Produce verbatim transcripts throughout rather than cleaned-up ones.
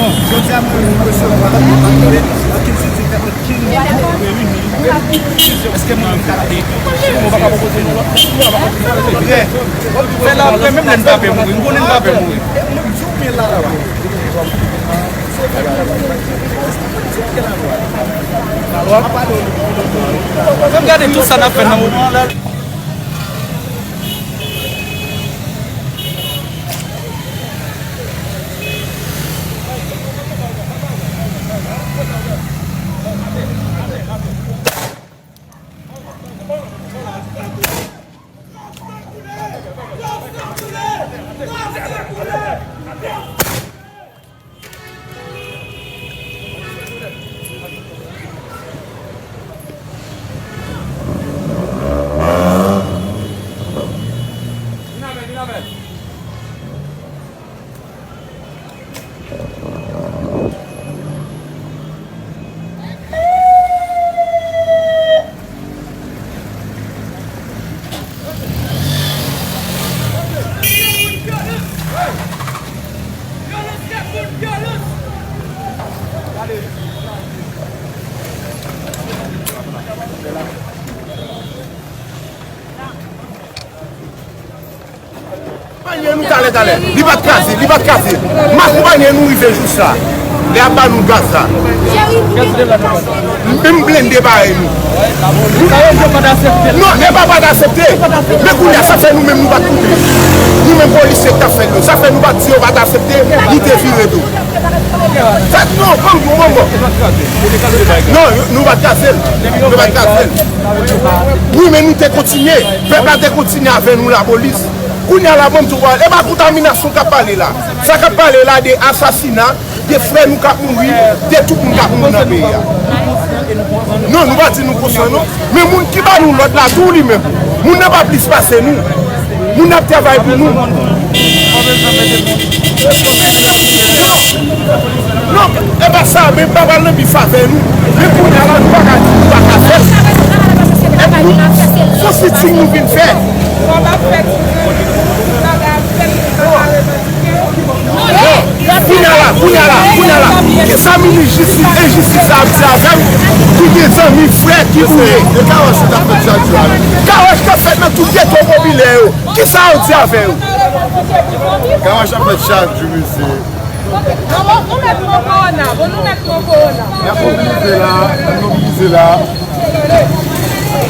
Jodi a mwen resevwa lòt, mwen pa tande nan ki siti fè lòt ki nou reyini. Èske mwen menm ka di, mwen pa ka pwopoze nou lòt? Mwen pa ka pwopoze nou lòt. Fè la, menm lè n pa pè mouri, m konnen n pa pè mouri. Fè m gade tout sa n ap fè nan moman an la. Akonpaye nou talè, talè. Li pa t kraze, li pa t kraze. M akonpaye nou rive jis la. Lè y ap ba nou gaz la. M menm blende parèy nou. Non, e pa pa t aksepte. Men kounye a, sa fè nou menm nou pa t koute. Nou menm polisye k t ap fè l yo. Sa fè nou pa t di yo pa t aksepte, nou te vire do. Fèt non, banm, banm, banm. Non, nou pa t kraze l. Nou pa t kraze l. Wi, men nou te kontinye. Pèp la te kontinye avè nou, lapolis. Kounye a la, banm tou, e pa kontaminasyon k ap pale la. Sa k ap pale la de asasina, de frè nou k ap mouri, de tout moun k ap mouri nan peyi a. Non, nou pa di nou konsan, non. Men moun ki ba nou lòd la tou li menm. Moun nan pa plis pase nou. Moun nan ap travay pou nou. Non, e pa sa, men pa pral nan bif avè nou. Men kounye a la, nou pa ka di nou pa ka fè. E nou, se yon siting nou vin fè. Kounye a la, kounye a la, kounye a la. Kisa minis jistis, enjistis sa ap di avè m? Ki gen zanmi, frè, ki boule. E kawòch yo t ap fèt chak jou a. Kawòch k ap fèt nan tout geto popilè yo. Kisa yo di avè yo? Kawòch ap fèt chak jou, mesye. Bon, nou mèt pran kowona, bon, nou mèt pran kowona. Y ap mobilize la, y ap mobilize la.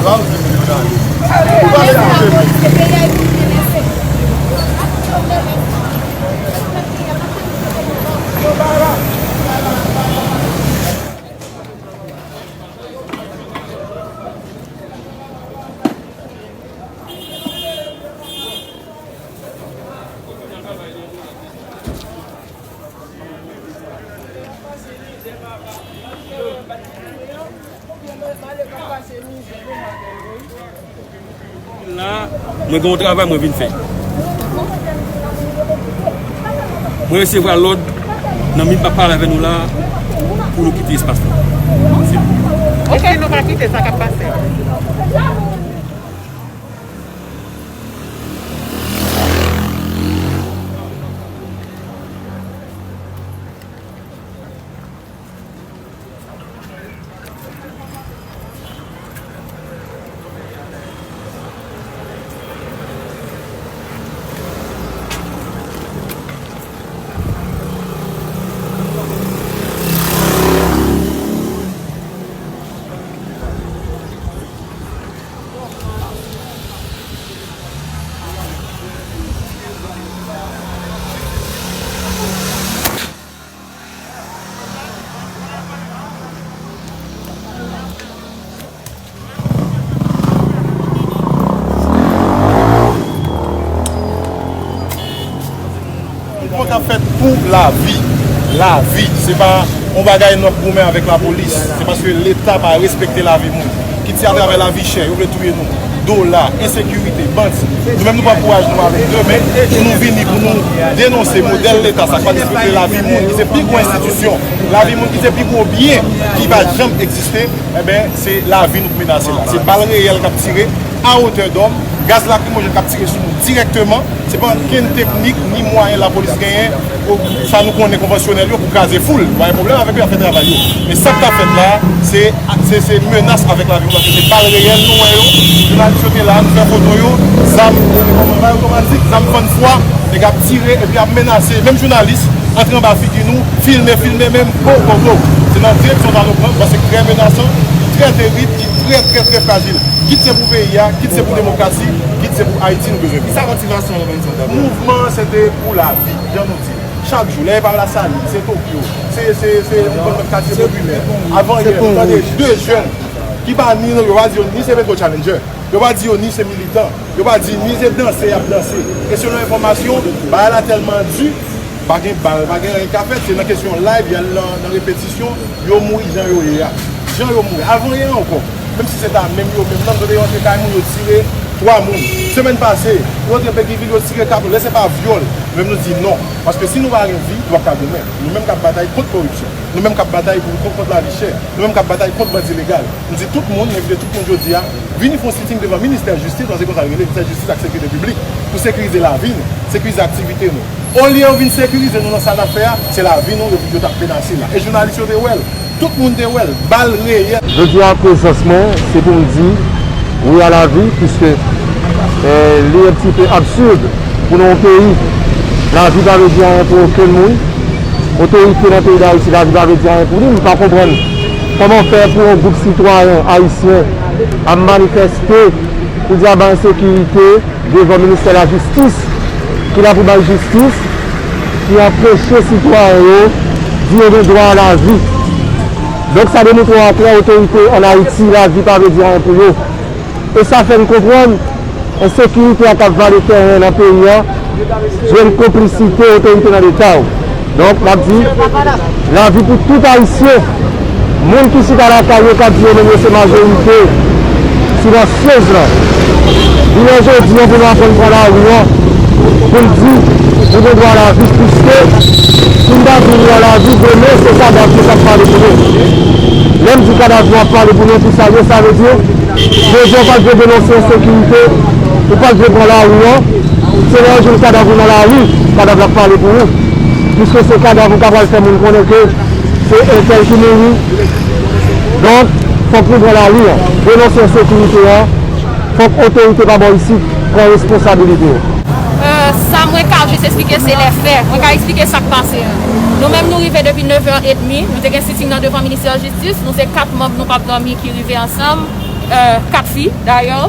Sa w di m yo nan ale. Ou pale pou mwen. La, mwen gen yon travay mwen vin fè. Mwen resevwa lòd nan MIP ap pale avè nou la pou nou kite espas la. Ok, nou pa kite sa k ap pase. Tout moun k ap fèt pou lavi. Lavi, se pa yon bagay nou ap goumen avèk lapolis. Se paske Leta pa respekte lavi moun. Kit se atravè lavi chè, yo vle touye nou. Dola, ensekirite, bandi. Nou menm nou pran kouraj nou avèk de men pou nou vini, pou nou denonse modèl Leta sa k pa respekte lavi moun ki se pi gwo enstitisyon, lavi moun ki se pi gwo byen ki pa janm egziste. Enben, se lavi nou k menase la. Se bal reyèl k ap tire a wotè dòm, Gaz lakrimojèn k ap tire sou nou dirèkteman. Se pa okenn teknik ni mwayen lapolis genyen pou sa nou konnen konvansyonèl yo pou kraze foul. Nou pa gen pwoblèm avèk yo, y ap fè travay yo. Men sa k ta fèt la, se, se, se menas avèk lavi nou, paske se bal reyèl nou wè yo. Jounalis yo te la, nou fè foto yo, zam, bay otomatik, zam fann fwa, nèg ap tire epi ap menase menm jounalis, antre anba figi nou, filme, filme menm, go, go, go. Se nan direksyon sa nou pran, paske trè menasan, trè terib, ki trè, trè, trè frajil. Kit se pou peyi a, kit se pou demokrasi, kit se pou Ayiti nou bezwen viv. Sa motivasyon w menm, Santa Fe? Mouvman an se te pou lavi, jan nou di. Chak jou, lè e pa Lasalin, se Tokyo, se, se, se yon bann lòt katye popilè. Avan yè, nou tande de jèn ki pa ni, yo pa di yo ni se Metro Challenger, yo pa di yo ni se militan, yo pa di ni se danse y ap danse. E selon enfòmasyon, bagay la tèlman di, pa gen bal, pa gen anyen k ka fèt, se nan kesyon live, y al nan, nan repetisyon, yo mouri jan yo ye a. Jan yo mouri. Avan yè ankò, menm si se ta menm yo menm nan, yo te rantre kay moun, yo tire twa moun. Semèn pase, yo rantre Petyonvil, yo tire kat moun. Lè se pa vyòl, menm nou di non. Paske si nou pa gen vi, nou p ap ka goumen. Nou menm k ap batay kont koripsyon, nou menm k ap batay pou, kont, kont lavi chè, nou menm k ap batay kont bandi legal. M di tout moun, m envite tout moun jodi a, vini fè yon sitting devan ministè jistis, paske se konsa l rele, ministè jistis ak sekirite piblik, pou sekirize lavi nou, sekirize aktivite nou. Olye yo vin sekirize nou nan sa n ap fè a, se lavi nou yo, yo t ap menase la. E jounalis yo te wè l, tout moun te wè l, bal reyèl. Jodi a, prezans mwen, se pou m di wi a lavi, piske, eh, li un petit peu absurde pou nan yon peyi, lavi pa vle di anyen pou okenn moun. Otorite nan peyi Dayiti, lavi pa vle di anyen pou li. M pa konprann kòman fè pou yon gwoup sitwayen ayisyen ap manifeste pou di aba ensekirite devan ministè lajistis, ki la pou bay jistis, ki anpeche sitwayen yo di yo gen dwa a lavi. Donk, sa demontre w aklè, otorite ann Ayiti, lavi pa vle di anyen pou yo. E sa fè n konprann ensekirite a k ap vale tèren nan peyi a jwenn konplisite otorite nan Leta yo. Donk, n ap di, lavi pou tout Ayisyen. Moun ki chita lakay yo k ap di yo menm yo se majorite silansyez la, jounen jodi a pou nou aprann pran lari a, pou n di nou gen dwa lavi, piske si n ta di nou gen lavi, demen se kadav yo k ap pale pou nou. Lè m di kadav yo ap pale pou nou, pou salye, sa vle di, jodi a w pa t vle denonse ensekirite, ou pa t vle pran lari a, se lè yo jwenn kadav ou nan lari, kadav la ap pale pou ou. Piske se kadav ou k ap al fè moun konnen ke se entèl ki mouri. Donk, fòk nou pran lari a, denonse ensekirite a, fòk otorite pa bò isit pran responsabilite yo. Euh, sa mwen ka jis eksplike se lè fè. Mwen ka eksplike sa k pase an. Nou menm nou rive depi nevè edmi, nou te gen sitting nan devan ministè jistis, nou se kat manm Nou p ap dòmi ki rive ansanm, euh, kat fi dayè.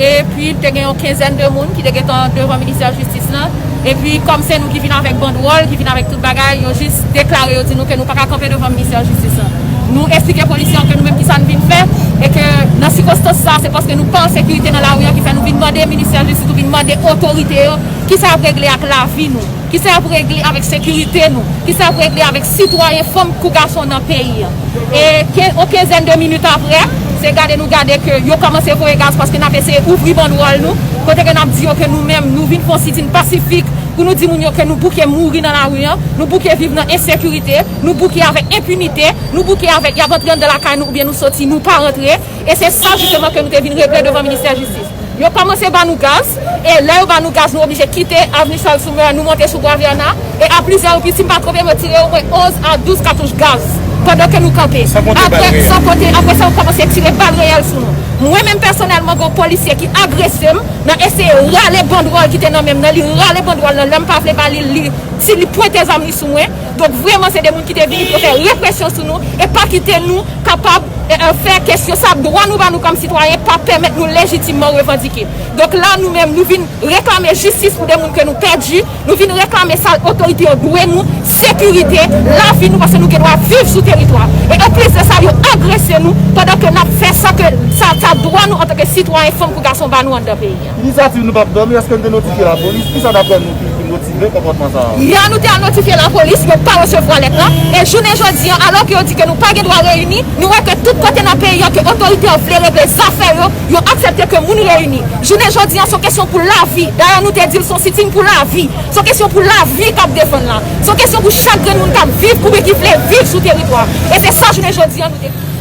Epi te gen yon kenzèn de moun ki te gentan devan ministè jistis lan. Epi kòm se nou ki vin avèk bandwòl, ki vin avèk tout bagay, yo jis deklare, yo di nou ke nou pa ka kanpe devan ministè jistis lan. Nou eksplike polisye an ke nou menm kisa n vin fè, e ke nan sikonstans sa, se paske nou pa an sekirite nan lari an ki fè nou vin mande ministè jistis, nou vin mande otorite yo kisa y ap regle ak lavi nou, kisa y ap regle avèk sekirite nou, kisa y ap regle avèk sitwayen fanm kou gason nan peyi an. E ke, yon kenzèn de minit apre, se gade nou gade ke yo kòmanse voye gaz paske n ap eseye ouvri bandwòl nou, kote ke n ap di yo ke nou menm, nou vin fè yon sitin pasifik pou nou di moun yo ke nou bouke mouri nan lari an, nou bouke viv nan ensekirite, nou bouke avèk enpinite, nou bouke avèk y ap antre anndan lakay nou oubyen nou soti, nou pa rantre. E se sa jisteman ke nou te vin regle devan ministè jistis. Yo kòmanse ba nou gaz, e lè yo ba nou gaz, nou oblije kite avni Charles Schumer, nou monte sou Bwa Vèna, e a plizyè repriz, si m pa twonpe m, yo tire omwen onz a douz katouch gaz pandan ke nou kanpe. San konte bal reyèl. San konte, apre sa, yo kòmanse tire bal reyèl sou nou. Mwen menm pèsonèlman, gen yon polisye ki agrese m nan eseye rale bandwòl ki te nan men m nan, li rale bandwòl lan, lè m pa vle ba li, li di, li pwente zam li sou mwen. Donk, vrèman, se de moun ki te vini pou yo fè represyon sou nou e pa kite nou kapab, e, e, fè kesyon sa, dwa nou ba nou kòm sitwayen, pa pèmèt nou lejitimman revandike. Donk la, nou menm, nou vin reklame jistis pou de moun ke nou pèdi, nou vin reklame sa otorite yo dwe nou, sekirite, lavi nou, paske nou gen dwa viv sou teritwa. E anplis de sa, yo agrese nou pandan ke n ap fè sa ke, sa, sa dwa nou antanke sitwayen, fanm kou gason ba nou anndan peyi a. Inisyativ Nou p ap dòmi, èske n te notifye lapolis? Kisa daprè nou ki, ki motive konpòtman sa a? Yè, nou te al notifye lapolis, yo pa resevwa lèt la. E jounen jodi an, alò ke yo di ke nou pa gen dwa reyini, nou wè ke tout kote nan peyi an ke otorite yo vle regle zafè yo, yo aksepte ke moun reyini. Jounen jodi an, se yon kesyon pou lavi. Dayè, nou te di l, se yon sitin pou lavi. Se yon kesyon pou lavi k ap defann la. Se yon kesyon pou chak grenn moun k ap viv, oubyen ki vle viv sou teritwa. E se sa, jounen jodi an, nou te